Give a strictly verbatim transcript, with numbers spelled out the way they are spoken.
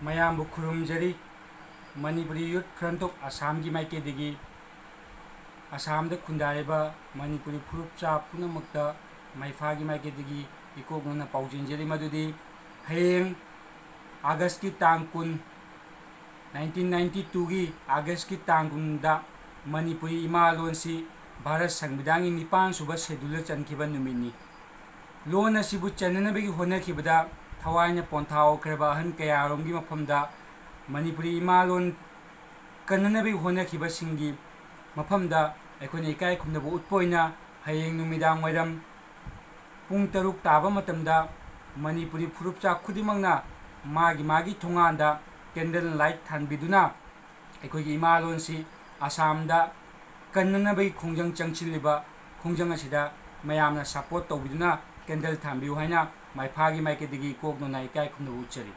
ꯃꯌꯥꯝꯕꯨ ꯈꯨꯔꯨꯝꯖꯔꯤ꯫ Manipuri Youth Front of Assam ꯒꯤ ꯃꯥꯏꯀꯩꯗꯒꯤ ꯑꯁꯥꯝꯗ ꯈꯨꯟꯗꯥꯔꯤꯕ ꯃꯅꯤꯄꯨꯔꯤ ꯐꯨꯔꯨꯞꯆꯥ ꯄꯨꯝꯅꯃꯛꯇ ꯃꯩꯐꯥꯒꯤ ꯃꯥꯏꯀꯩꯗꯒꯤ ꯏꯀꯣꯛꯅꯅ ꯄꯥꯎꯖꯦꯟꯖꯔꯤ ꯃꯗꯨꯗꯤ ꯍꯌꯦꯡ August ꯀꯤ ꯇꯥꯡ ꯀꯨꯟ, nineteen ninety two ꯒꯤ August ꯀꯤ ꯇꯥꯡ ꯀꯨꯟꯗ ꯃꯅꯤꯄꯨꯔꯤ ꯏꯃꯥ ꯂꯣꯟꯁꯤ ꯚꯥꯔꯠ ꯁꯪꯕꯤꯙꯥꯟꯒꯤ ꯅꯤꯄꯥꯟ ꯁꯨꯕ schedule ꯗ ꯆꯟꯈꯤꯕ ꯅꯨꯃꯤꯠꯅꯤ꯫ ꯂꯣꯟ ꯑꯁꯤꯕꯨ ꯆꯟꯅꯅꯕꯒꯤ ꯍꯣꯠꯅꯈꯤꯕꯗ ꯊꯋꯥꯏꯅ ꯄꯣꯟꯊꯥ ꯍꯧꯈ꯭ꯔꯕ ꯑꯍꯟ ꯀꯌꯥꯔꯣꯝꯒꯤ ꯃꯐꯝꯗ ꯃꯅꯤꯄꯨꯔꯤ ꯏꯃꯥ ꯂꯣꯟ ꯀꯟꯅꯅꯕꯒꯤ ꯍꯣꯠꯅꯈꯤꯕꯁꯤꯡꯒꯤ ꯃꯐꯝꯗ ꯑꯩꯈꯣꯏꯅ ꯏꯀꯥꯏ ꯈꯨꯝꯅꯕ ꯎꯠꯄ ꯑꯣꯏꯅ ꯍꯌꯦꯡ ꯅꯨꯃꯤꯗꯥꯡ ꯋꯥꯏꯔꯝ ꯄꯨꯡ ꯇꯔꯨꯛ ꯇꯥꯕ ꯃꯇꯝꯗ ꯃꯅꯤꯄꯨꯔꯤ ꯐꯨꯔꯨꯞꯆꯥ ꯈꯨꯗꯤꯡꯃꯛꯅ ꯃꯥꯒꯤ ꯃꯥꯒꯤ ꯊꯣꯡꯒꯥꯟꯗ candle light ꯊꯥꯟꯕꯤꯗꯨꯅ ꯑꯩꯈꯣꯏꯒꯤ ꯏꯃꯥ ꯂꯣꯟꯁꯤ ꯑꯁꯥꯝꯗ ꯀꯟꯅꯅꯕꯒꯤ ꯈꯣꯡꯖꯪ ꯆꯪꯁꯤꯜꯂꯤꯕ ꯈꯣꯡꯖꯪ ꯑꯁꯤꯗ ꯃꯌꯥꯝꯅ support ꯇꯧꯕꯤꯗꯨꯅ candle ꯊꯥꯟꯕꯤꯌꯨ ꯍꯥꯏꯅ ꯃꯩꯐꯥꯒꯤ ꯃꯥꯏꯀꯩꯗꯒꯤ ꯀꯣꯛꯅꯅ ꯏꯀꯥꯏ ꯈꯨꯝꯅꯕ ꯎꯠꯆꯔꯤ꯫